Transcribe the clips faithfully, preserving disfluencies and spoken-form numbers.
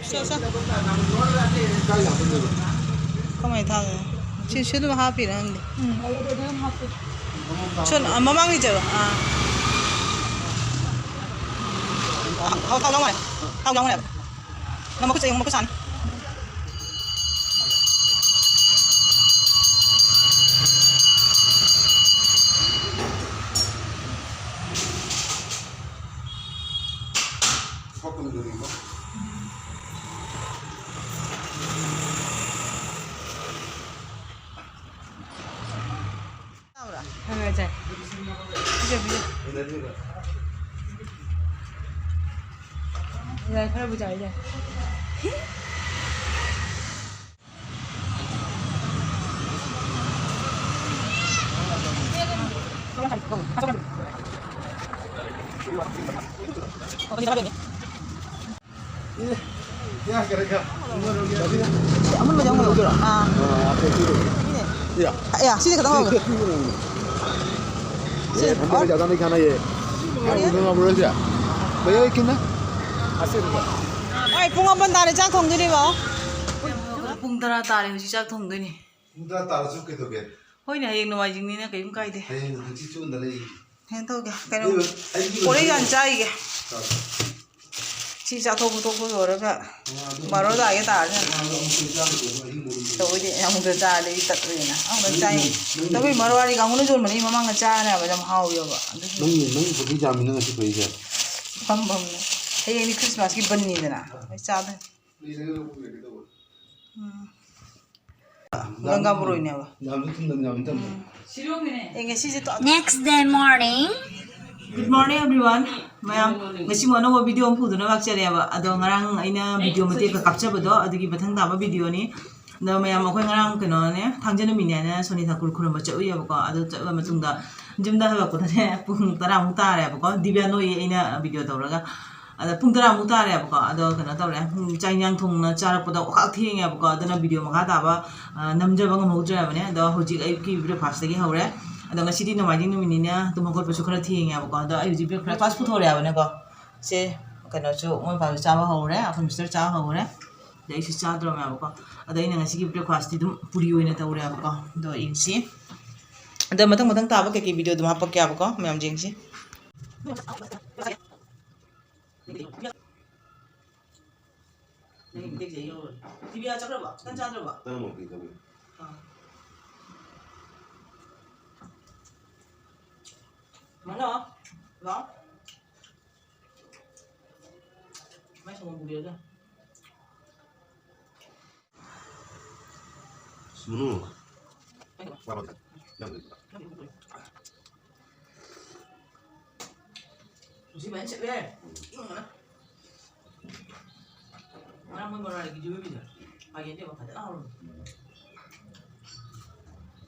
ꯁꯦ, ꯁꯦ꯫ ꯀꯃꯥꯏꯅ ꯊꯥꯗꯣꯏꯅꯣ? ꯁꯤ, ꯁꯤ ꯑꯗꯨꯝ ꯍꯥꯞꯄꯤꯔ ꯈꯪꯗꯦ꯫ ꯎꯝ, ꯑꯗꯨ ꯑꯗꯨꯝ ꯍꯥꯞꯄꯤ꯫ ꯁꯣꯝ, ꯑ, ꯃꯃꯥꯡꯒꯤ ꯆꯠꯂꯣ꯫ ꯑꯥ꯫ ꯊꯥꯎ, ꯊꯥꯎ ꯌꯥꯎ ꯃꯥꯜꯂꯦ꯫ ꯊꯥꯎ ꯌꯥꯎ ꯃꯥꯜꯂꯦꯕ꯫ ꯅꯪ ꯃꯈꯨꯠ ꯆꯠꯂꯣ, ꯃꯈꯨꯠ ꯁꯥꯅꯤ꯫ ꯌꯥꯕ꯭ꯔꯥ? ꯈꯔ ꯈꯔ ꯆꯥꯏ꯫ ꯄꯤꯖꯧ, ꯄꯤꯖꯧ꯫ ꯌꯥꯏ, ꯈꯔꯕꯨ ꯆꯥꯏ, ꯌꯥꯏ꯫ ꯑꯃꯨꯟꯕꯁꯦ ꯑꯃꯨꯟꯕ ꯂꯧꯗꯣꯏꯔꯣ? ꯑꯥ꯫ ꯁꯤꯅꯦ꯫ ꯌꯥ, ꯁꯤꯁꯦ ꯈꯤꯇꯪ ꯂꯧꯒꯦ꯫ ये ठंडे में ज़्यादा नहीं खाना ये। और ये? भैया, ये कितना? अस्सी रुपये। ꯍꯣꯏ, ꯄꯨꯡ ꯃꯥꯄꯟ ꯇꯥꯔꯦ, ꯆꯥꯛ ꯊꯣꯡꯗꯣꯏꯅꯦꯕ꯫ ꯄꯨꯡ ꯇꯔꯥ ꯇꯥꯔꯦ, ꯍꯧꯖꯤꯛ ꯆꯥꯛ ꯊꯣꯡꯗꯣꯏꯅꯦ꯫ ꯄꯨꯡ ꯇꯔꯥ ꯇꯥꯔꯁꯨ ꯀꯩꯗꯧꯒꯦ? ꯍꯣꯏꯅꯦ, ꯍꯌꯦꯡ ꯅꯣꯡꯃꯥꯏꯖꯤꯡꯅꯤꯅ ꯀꯩꯝ ꯀꯥꯏꯗꯦ꯫ ꯍꯌꯦꯡ ꯍꯪꯆꯤꯠꯁꯨ ꯎꯅꯔ ꯌꯦꯡꯒꯦ꯫ ꯀꯩꯅꯣ ꯇꯧꯒꯦ, ꯀꯩꯅꯣ, ꯑꯩ, ꯑꯩꯒꯤ ꯄꯣꯔꯩ ꯌꯥꯝ ꯆꯥꯏꯒꯦ꯫ ꯆꯥꯎ꯫ ꯁꯤ ꯆꯥꯊꯣꯛ ꯈꯣꯇꯣꯛꯄ ꯂꯣꯏꯔꯒ ꯑꯥ, ꯑꯗꯨ ꯕꯥꯔꯣ ꯇꯥꯒꯦ ꯇꯥꯔꯅꯤ꯫ ꯑꯥ, ꯑꯗꯨ ꯑꯃꯨꯛ ꯆꯥꯔꯨꯔꯣ, ꯑꯍꯤꯡ ꯃꯔꯤ ꯇꯧꯕꯩꯗꯤ ꯑꯃꯨꯛꯇ ꯆꯥꯔꯗꯤ ꯑꯩ ꯇꯠꯂꯦꯅ꯫ ꯑꯃꯨꯛꯇ ꯅꯪ, ꯆꯥꯏ꯫ ꯅꯪ, ꯅꯪ ꯇꯧꯕꯩ ꯃꯔꯋꯥꯔꯤ ꯀꯥꯡꯕꯨꯅ ꯌꯣꯟꯕꯅꯤ, ꯃꯃꯥꯡꯗ ꯆꯥꯔꯅꯦ ꯍꯥꯏꯕ, ꯌꯥꯝ ꯍꯥꯎꯋꯦꯕ꯫ ꯑꯗꯨꯁꯨ ꯅꯪ, ꯅꯪ ꯄꯨꯈ꯭ꯔꯤ ꯆꯥꯝꯃꯤ ꯅꯪ ꯉꯁꯤ ꯄꯨꯔꯤꯁꯦ? ꯐꯝ ꯐꯝꯅ꯫ ꯍꯌꯦꯡꯗꯤ ꯈ꯭ꯔꯤꯁꯃꯥꯁꯀꯤ ꯕꯟꯅꯤꯗꯅ꯫ ꯑꯩ ꯆꯥꯗꯣꯏꯅꯤ꯫ ꯎꯝ꯫ ꯒꯪꯒꯥ ꯕꯣꯔꯣꯏꯅꯦꯕ꯫ ꯌꯥꯝꯁꯨ ꯊꯨꯝꯗꯕꯅꯤ, ꯌꯥꯝꯁꯨ ꯊꯨꯝꯗꯕꯅꯤ꯫ ꯎꯝ꯫ ꯑꯦ, ꯉꯁꯤꯁꯦ ꯇꯣ-, Next day morning. Good morning, everyone. ꯃꯌꯥꯝ, ꯉꯁꯤ ꯑꯃꯨꯛ ꯑꯅꯧꯕ video ꯑꯃ ꯄꯨꯗꯨꯅ ꯂꯥꯛꯆꯔꯦꯕ꯫ ꯑꯗꯣ ꯉꯔꯥꯡ ꯑꯩꯅ video ꯃꯇꯦꯛ ꯈꯔ ꯀꯥꯞꯆꯕꯗꯣ, ꯑꯗꯨꯒꯤ ꯃꯊꯪ ꯇꯥꯕ videoꯅꯤ꯫ ꯑꯗꯣ ꯃꯌꯥꯝ, ꯑꯩꯈꯣꯏ ꯉꯔꯥꯡ ꯀꯩꯅꯣꯅꯦ, ꯊꯥꯡꯖ ꯅꯨꯃꯤꯠꯅꯦꯅ ꯁꯣꯅꯤ ꯊꯥꯀꯨꯔ ꯈꯨꯔꯨꯝꯕ ꯆꯠꯂꯨꯏꯌꯦꯕꯀꯣ꯫ ꯑꯗꯨ ꯆꯠꯂ ꯃꯇꯨꯡꯗ ꯌꯨꯝꯗ ꯍꯜꯂꯛꯄꯗꯅꯦ, ꯄꯨꯡ ꯇꯔꯥꯃꯨꯛ ꯇꯥꯔꯦꯕꯀꯣ꯫ ꯗꯤꯕ꯭ꯌꯥ ꯅꯣꯛꯏ ꯑꯩꯅ video ꯇꯧꯔꯒ꯫ ꯑꯗ ꯄꯨꯡ ꯇꯔꯥꯃꯨꯛ ꯇꯥꯔꯦꯕꯀꯣ꯫ ꯑꯗꯣ ꯀꯩꯅꯣ ꯇꯧꯔꯦ, ꯎꯝ, ꯆꯥꯛ ꯏꯟꯖꯥꯡ ꯊꯣꯡꯅ ꯆꯥꯔꯛꯄꯗꯣ ꯑꯣꯈꯥꯛ ꯊꯦꯡꯉꯦꯕꯀꯣ꯫ ꯑꯗꯨꯅ video ꯃꯈꯥ ꯇꯥꯕ, ꯑ, ꯅꯝꯖꯕ ꯉꯝꯍꯧꯗ꯭ꯔꯦꯕꯅꯦ꯫ ꯑꯗꯣ ꯍꯧꯖꯤꯛ ꯑꯌꯨꯛꯀꯤ breakfastꯇꯒꯤ ꯍꯧꯔꯦ꯫ ꯑꯗꯣ ꯉꯁꯤꯗꯤ ꯅꯣꯡꯃꯥꯏꯖꯤꯡ ꯅꯨꯃꯤꯠꯅꯤꯅ ꯇꯨꯝ ꯍꯧꯒꯠꯄꯁꯨ ꯈꯔ ꯊꯦꯡꯉꯦꯕꯀꯣ꯫ ꯑꯗꯣ ꯑꯩ ꯍꯧꯖꯤꯛ breakfast ꯄꯨꯊꯣꯔꯛꯑꯦꯕꯅꯦꯀꯣ꯫ ꯁꯦ, ꯀꯩꯅꯣꯁꯨ ꯃꯣꯏ ꯃꯄꯥꯁꯨ ꯆꯥꯕ ꯍꯧꯔꯦ, ꯑꯩꯈꯣꯏ ꯃꯤꯁꯇꯔ ꯆꯥꯕ ꯍꯧꯔꯦ꯫ ꯑꯗ ꯑꯩꯁꯨ ꯆꯥꯗ꯭ꯔꯣꯃꯦꯕꯀꯣ꯫ ꯑꯗ ꯑꯩꯅ ꯉꯁꯤꯒꯤ ꯕ꯭ꯔꯦꯛꯐꯥꯁꯇꯤ ꯑꯗꯨꯝ ꯄꯨꯔꯤ ꯑꯣꯏꯅ ꯇꯧꯔꯦꯕꯀꯣ꯫ ꯑꯗꯣ ꯌꯦꯡꯁꯤ꯫ ꯑꯗ ꯃꯊꯪ ꯃꯊꯪ ꯇꯥꯕ ꯀꯩꯀꯩ ꯚꯤꯗꯤꯑꯣ ꯑꯗꯨꯝ ꯍꯥꯞꯄꯛꯀꯦꯕꯀꯣ, ꯃꯌꯥꯝ ꯌꯦꯡꯁꯤ꯫ ꯅꯪꯒꯤ ꯃꯇꯦꯛꯁꯦ ꯑꯩ ꯂꯧꯔꯣꯏ꯫ ꯇꯤꯕꯤꯌꯥ ꯆꯠꯈ꯭ꯔꯕꯣ? ꯆꯤꯛꯀꯟ ꯆꯥꯗ꯭ꯔꯕꯣ? ꯆꯥꯔꯝꯃꯣ, ꯀꯩ ꯇꯧꯒꯦ? ꯑꯥ꯫ ꯃꯅꯣ, ꯂꯥꯎ꯫ ꯃꯥꯏ ꯁꯪꯒꯣꯝ ꯄꯨꯕꯤꯔꯒ꯫ ꯁꯨꯅꯨ꯫ ꯉꯁꯤ ꯐꯖꯅ ꯁꯤꯠꯂꯦ꯫ ꯏꯪꯕꯅ꯫ ꯉꯔꯥꯡ ꯃꯣꯏ ꯃꯣꯔꯥꯒꯤ ꯖꯤꯂꯤꯕꯤꯗꯣ ꯄꯥꯀꯦꯠ ꯑꯃ ꯐꯖꯅ ꯍꯧꯔꯝꯃꯦ꯫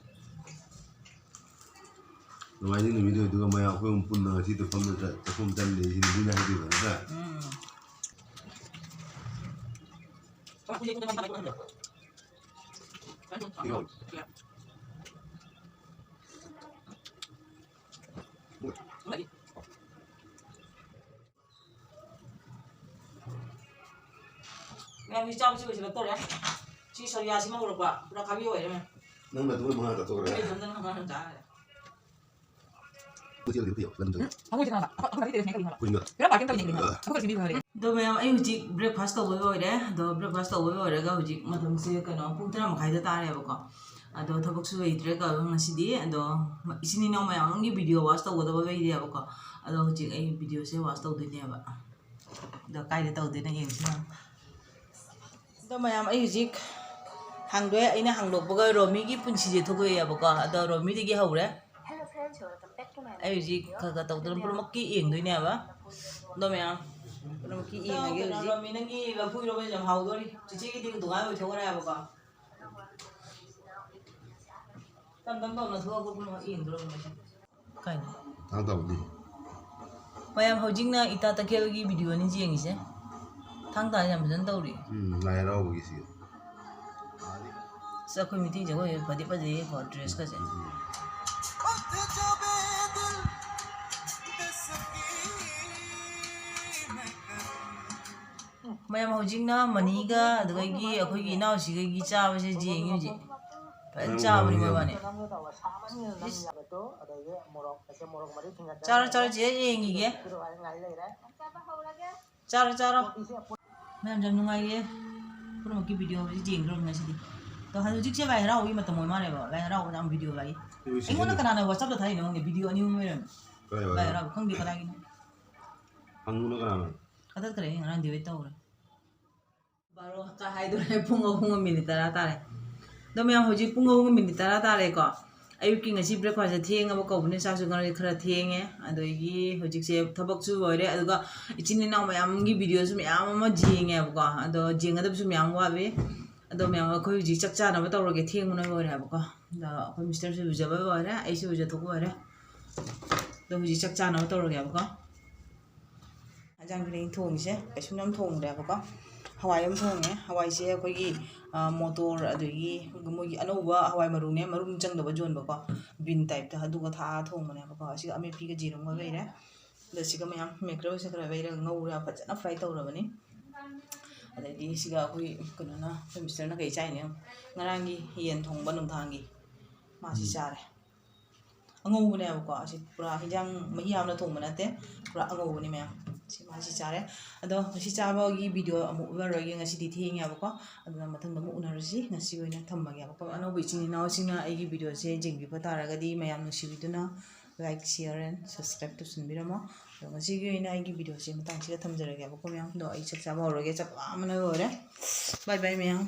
ꯅꯣꯡꯃꯥꯏꯖꯤꯡ ꯅꯨꯃꯤꯠ ꯑꯣꯏꯗꯨꯒ ꯃꯌꯥꯝ ꯑꯩꯈꯣꯏ ꯑꯍꯨꯝ ꯄꯨꯟꯅ ꯉꯁꯤ ꯇꯨꯝꯐꯝꯗ ꯆꯥꯛꯈꯨꯝ ꯆꯪꯗꯦ ꯁꯤꯅꯤ ꯃꯤꯅ ꯍꯥꯏꯗꯣꯏꯕ, ꯅꯠꯇ꯭ꯔꯥ? ꯎꯝ꯫ ꯃꯌꯥꯝꯒꯤ ꯆꯥꯕꯁꯤ ꯂꯣꯏꯁꯤꯜꯂꯛꯇꯧꯔꯦ꯫ ꯁꯤ ꯁꯣꯔꯤꯌꯥꯁꯤꯃ ꯎꯔꯛꯄ ꯄꯨꯔꯥ ꯈꯥꯕꯤ ꯑꯣꯏꯔꯦ꯫ ꯅꯪꯅ ꯑꯗꯨꯒ ꯃꯉꯥ ꯆꯥꯊꯣꯛꯈ꯭ꯔꯦ꯫ ꯑꯩ ꯏꯊꯟꯇꯅ ꯃꯉꯥ ꯆꯥꯈ꯭ꯔꯦ꯫ ꯍꯧꯖꯤꯛ ꯍꯧꯖꯤꯛ ꯄꯤꯌꯣ, ꯅꯪ ꯆꯪꯉꯣ꯫ ꯍꯧꯖꯤꯛ ꯆꯪꯉꯣ꯫ ꯑꯩꯈꯣꯏ ꯒꯥꯔꯤ ꯂꯩꯔꯦ, ꯁꯤꯗ ꯀꯩꯅꯣ? ꯑꯩꯈꯣꯏ ꯌꯨꯝꯗ꯫ ꯀꯩꯅꯣ ꯄꯥꯔꯀꯤꯡ ꯇꯧꯔꯤꯅꯦ, ꯀꯩꯅꯣ? ꯑ꯫ ꯑꯩꯈꯣꯏ ꯒꯥꯔꯤ ꯁꯤꯕꯤ ꯐꯔꯦ꯫ ꯑꯗꯣ ꯃꯌꯥꯝ, ꯑꯩ ꯍꯧꯖꯤꯛ ꯕ꯭ꯔꯦꯛꯐꯥꯁ ꯇꯧꯕ ꯂꯣꯏꯔꯦ꯫ ꯑꯗꯣ ꯕ꯭ꯔꯦꯛꯐꯥꯁ ꯇꯧꯕ ꯂꯣꯏꯔꯒ ꯍꯧꯖꯤꯛ ꯃꯇꯝꯁꯦ ꯀꯩꯅꯣ ꯄꯨꯡ ꯇꯔꯥ ꯃꯈꯥꯏꯗ ꯇꯥꯔꯦꯕꯀꯣ꯫ ꯑꯗꯣ ꯊꯕꯛꯁꯨ ꯂꯩꯇ꯭ꯔꯦ ꯀ-, ꯉꯁꯤꯗꯤ꯫ ꯑꯗꯣ ꯏꯆꯤꯟ ꯏꯅꯥꯎ ꯃꯌꯥꯝ ꯑꯃꯒꯤ ꯚꯤꯗꯤꯑꯣ ꯋꯥꯆ ꯇꯧꯒꯗꯕ ꯂꯩꯔꯤꯑꯕꯀꯣ꯫ ꯑꯗꯣ ꯍꯧꯖꯤꯛ ꯑꯩ ꯚꯤꯗꯤꯑꯣꯁꯦ ꯋꯥꯆ ꯇꯧꯗꯣꯏꯅꯦꯕ꯫ ꯑꯗꯣ ꯀꯥꯏꯗ ꯇꯧꯗꯣꯏꯅꯣ ꯌꯦꯡꯁꯤ ꯃꯌꯥꯝ꯫ ꯑꯗꯣ ꯃꯌꯥꯝ, ꯑꯩ ꯍꯧꯖꯤꯛ ꯍꯥꯡꯗꯣꯛꯑꯦ꯫ ꯑꯩꯅ ꯍꯥꯡꯗꯣꯛꯄꯒ ꯔꯣꯃꯤꯒꯤ ꯄꯨꯟꯁꯤꯁꯦ ꯊꯣꯛꯂꯛꯑꯦꯕꯀꯣ꯫ ꯑꯗꯣ ꯔꯣꯃꯤꯗꯒꯤ ꯍꯧꯔꯦ꯫ ꯑꯩ ꯍꯧꯖꯤꯛ ꯈꯔ ꯈꯔ ꯇꯧꯗꯅ ꯄꯨꯝꯅꯃꯛꯀꯤ ꯌꯦꯡꯗꯣꯏꯅꯦꯕ꯫ ꯑꯗꯣ ꯃꯌꯥꯝ, ꯄꯨꯝꯅꯃꯛꯀꯤ ꯌꯦꯡꯉꯒꯦ ꯀꯩꯅꯣ, ꯍꯧꯖꯤꯛ꯫ ꯔꯣꯃꯤ, ꯅꯪꯒꯤ ꯂꯐꯨ ꯏꯔꯣꯝꯕꯁꯦ ꯌꯥꯝ ꯍꯥꯎꯗꯣꯔꯤ꯫ ꯆꯤꯆꯦꯒꯤꯗꯤ ꯗꯨꯀꯥꯟ ꯑꯣꯏꯊꯣꯛꯈ꯭ꯔꯦ ꯍꯥꯏꯕꯀꯣ꯫ ꯇꯞ ꯇꯞ ꯇꯧꯅ ꯊꯣꯛꯂꯛꯄ ꯄꯨꯝꯅꯃꯛ ꯌꯦꯡꯗꯣꯔꯕꯅꯦ꯫ ꯀꯩꯅꯣ? ꯊꯥꯡ ꯇꯥꯕꯨꯗꯤ꯫ ꯃꯌꯥꯝ ꯍꯧꯖꯤꯛꯅ ꯏꯇꯥ ꯇꯈꯦꯜꯒꯤ ꯚꯤꯗꯤꯑꯣꯅꯤ ꯌꯦꯡꯉꯤꯁꯦ꯫ ꯊꯥꯡ ꯇꯥ ꯌꯥꯝ ꯐꯖꯅ ꯇꯧꯔꯤ꯫ ꯎꯝ, ꯂꯥꯏ ꯍꯔꯥꯎꯕꯒꯤ ꯁꯤ꯫ ꯑꯁ, ꯑꯩꯈꯣꯏ ꯃꯤꯇꯩ ꯖꯒꯣꯏ ꯐꯗꯤ ꯐꯖꯩꯌꯦꯀꯣ, ꯗ꯭ꯔꯦꯁꯀꯁꯦ꯫ ꯎꯝ꯫ ꯃꯌꯥꯝ ꯍꯧꯖꯤꯛꯅ ꯃꯅꯤꯒ ꯑꯗꯨꯗꯒꯤ ꯑꯩꯈꯣꯏꯒꯤ ꯏꯅꯥꯎꯁꯤꯒꯒꯤ ꯆꯥꯕꯁꯦ ꯌꯦꯡꯉꯤ ꯍꯧꯖꯤꯛ꯫ ꯐꯖꯅ ꯆꯥꯕꯅꯤ ꯃꯣꯏꯕꯥꯅꯤ꯫ ꯏꯁ꯫ ꯆꯥꯔꯣ, ꯆꯥꯔꯣ, ꯆꯦ ꯌꯦꯡꯈꯤꯒꯦ꯫ ꯆꯥꯔꯣ, ꯆꯥꯔꯣ꯫ ꯃꯌꯥꯝ ꯌꯥꯝ ꯅꯨꯡꯉꯥꯏꯌꯦ꯫ ꯄꯨꯝꯅꯃꯛꯀꯤ video ꯁꯤ ꯌꯦꯡꯈ꯭ꯔꯕꯅꯤ ꯉꯁꯤꯗꯤ꯫ ꯑꯗꯣ ꯍꯧꯖꯤꯛꯁꯦ ꯂꯥꯏ ꯍꯔꯥꯎꯕꯒꯤ ꯃꯇꯝ ꯑꯣꯏ ꯃꯥꯜꯂꯦꯕ꯫ ꯂꯥꯏ ꯍꯔꯥꯎꯕꯗ ꯌꯥꯝ video ꯂꯥꯛꯏ꯫ ꯑꯩꯉꯣꯟꯗ ꯀꯅꯥꯅ WhatsApp ꯇ ꯊꯥꯔꯛꯏꯅꯣ ꯈꯪꯗꯦ, video ꯑꯅꯤ ꯑꯍꯨꯝ ꯂꯩꯔꯝꯃꯦ꯫ ꯀꯗꯥꯏ ꯂꯥꯏ ꯋꯥꯏꯗ? ꯍꯔꯥꯎꯕ ꯈꯪꯗꯦ ꯀꯗꯥꯏꯒꯤꯅꯣ꯫ ꯍꯪꯉꯨꯅ ꯀꯅꯥꯅꯣ? ꯀꯛꯊꯠꯈ꯭ꯔꯦ, ꯑꯩ ꯉꯔꯥꯡ delete ꯇꯧꯈ꯭ꯔꯦ꯫ ꯕꯥꯔꯣ ꯃꯈꯥꯏ ꯍꯥꯏꯗꯣꯔꯦ, ꯄꯨꯡ ꯑꯍꯨꯝꯒ minute ꯇꯔꯥ ꯇꯥꯔꯦ꯫ ꯑꯗꯣ ꯃꯌꯥꯝ, ꯍꯧꯖꯤꯛ ꯄꯨꯡ ꯑꯍꯨꯝꯒ minute ꯇꯔꯥ ꯇꯥꯔꯦꯀꯣ꯫ ꯑꯌꯨꯛꯀꯤ ꯉꯁꯤ breakfast ꯊꯦꯡꯉꯕ ꯀꯧꯕꯅꯦ, ꯆꯥꯛꯁꯨ ꯉꯔꯥꯡ ꯈꯔ ꯊꯦꯡꯉꯦ꯫ ꯑꯗꯒꯤ ꯍꯧꯖꯤꯛꯁꯦ ꯊꯕꯛꯁꯨ ꯂꯣꯏꯔꯦ, ꯑꯗꯨꯒ ꯏꯆꯤꯟ ꯏꯅꯥꯎ ꯃꯌꯥꯝꯒꯤ video ꯁꯨ ꯃꯌꯥꯝ ꯑꯃ ꯌꯦꯡꯉꯦꯕꯀꯣ꯫ ꯑꯗꯣ ꯌꯦꯡꯒꯗꯕꯁꯨ ꯃꯌꯥꯝ ꯋꯥꯠꯂꯤ꯫ ꯑꯗꯣ ꯃꯌꯥꯝ, ꯑꯩꯈꯣꯏ ꯍꯧꯖꯤꯛ ꯆꯥꯛ ꯆꯥꯅꯕ ꯇꯧꯔꯒꯦ, ꯊꯦꯡꯕꯅ ꯂꯣꯏꯔꯦ ꯍꯥꯏꯕꯀꯣ꯫ ꯑꯗꯣ ꯑꯩꯈꯣꯏ mister ꯁꯨ ꯂꯨꯖꯕ ꯂꯣꯏꯔꯦ, ꯑꯩꯁꯨ ꯂꯨꯖꯊꯣꯛꯄ ꯂꯣꯏꯔꯦ꯫ ꯑꯗꯣ ꯍꯧꯖꯤꯛ ꯆꯥꯛ ꯆꯥꯅꯕ ꯇꯧꯔꯒꯦꯕꯀꯣ꯫ ꯍꯦꯟꯖꯥꯡꯁꯤꯅ ꯑꯩꯅ ꯊꯣꯡꯉꯤꯁꯦ, ꯀꯩꯁꯨ ꯌꯥꯝ ꯊꯣꯡꯗ꯭ꯔꯦꯕꯀꯣ꯫ ꯍꯋꯥꯏ ꯑꯃ ꯊꯣꯡꯉꯦ꯫ ꯍꯋꯥꯏꯁꯦ ꯑꯩꯈꯣꯏꯒꯤ, ꯑ, ꯃꯣꯇꯣꯔ, ꯑꯗꯒꯤ ꯃꯣꯏꯒꯤ ꯑꯅꯧꯕ ꯍꯋꯥꯏ ꯃꯔꯨꯅꯦ, ꯃꯔꯨꯝ ꯆꯪꯗꯕ ꯌꯣꯟꯕꯀꯣ, bean type ꯇ, ꯑꯗꯨꯒ ꯊꯥꯛꯑ ꯊꯣꯡꯕꯅꯦꯕꯀꯣ꯫ ꯑꯁꯤꯒ ꯑꯃꯦꯠꯄꯤꯒ ꯖꯤꯔꯨꯝꯒ ꯂꯩꯔꯦ꯫ ꯑꯗ ꯁꯤꯒ ꯃꯌꯥꯝ ꯃꯦꯀ꯭ꯔꯦꯜꯁꯦ ꯈꯔ ꯂꯩꯔꯒ ꯉꯧꯔꯒ ꯐꯖꯅ fry ꯇꯧꯔꯕꯅꯤ꯫ ꯑꯗꯩꯗꯤ ꯁꯤꯒ ꯑꯩꯈꯣꯏ ꯀꯩꯅꯣꯅ, ꯑꯩꯈꯣꯏ mister ꯅ ꯀꯩ ꯆꯥꯏꯅꯦ? ꯉꯔꯥꯡꯒꯤ ꯌꯦꯟ ꯊꯣꯡꯕ ꯅꯨꯡꯗꯥꯡꯒꯤ, ꯃꯥꯁꯤ ꯎꯝ꯫ ꯆꯥꯔꯦ꯫ ꯑꯉꯧꯕꯅꯦꯕꯀꯣ꯫ ꯑꯁꯤ ꯄꯨꯔꯥ ꯍꯤꯟꯖꯥꯡ ꯃꯍꯤ ꯍꯥꯞꯅ ꯊꯣꯡꯕ ꯅꯠꯇꯦ, ꯄꯨꯔꯥ ꯑꯉꯧꯕꯅꯤ ꯃꯌꯥꯝ꯫ ꯁꯤ ꯃꯥꯁꯤ ꯆꯥꯔꯦ꯫ ꯑꯗꯣ ꯉꯁꯤ ꯆꯥꯕꯒꯤ video ꯑꯃꯨꯛ ꯎꯠꯂꯔꯣꯏꯒꯦ, ꯉꯁꯤꯗꯤ ꯊꯦꯡꯉꯦꯕꯀꯣ꯫ ꯑꯗꯨꯅ ꯃꯊꯪꯗ ꯑꯃꯨꯛ ꯎꯅꯔꯁꯤ꯫ ꯉꯁꯤ ꯑꯣꯏꯅ ꯊꯝꯃꯒꯦꯕꯀꯣ꯫ ꯑꯅꯧꯕ ꯏꯆꯤꯟ ꯏꯅꯥꯎꯁꯤꯡꯅ ꯑꯩꯒꯤ video ꯁꯦ ꯌꯦꯡꯕꯤꯕ ꯇꯥꯔꯒꯗꯤ ꯃꯌꯥꯝ ꯅꯨꯡꯁꯤꯕꯤꯗꯨꯅ like, share and subscribe ꯇꯧꯁꯤꯟꯕꯤꯔꯝꯃꯣ꯫ ꯑꯗꯣ ꯉꯁꯤꯒꯤ ꯑꯣꯏꯅ ꯑꯩꯒꯤ video ꯁꯦ ꯃꯇꯥꯡꯁꯤꯗ ꯊꯝꯖꯔꯒꯦꯕꯀꯣ ꯃꯌꯥꯝ꯫ ꯑꯗꯣ ꯑꯩ ꯆꯥꯛ ꯆꯥꯕ ꯍꯧꯔꯒꯦ, ꯆꯥꯛ ꯂꯥꯝꯕꯅ ꯂꯣꯏꯔꯦ꯫ Bye bye ꯃꯌꯥꯝ꯫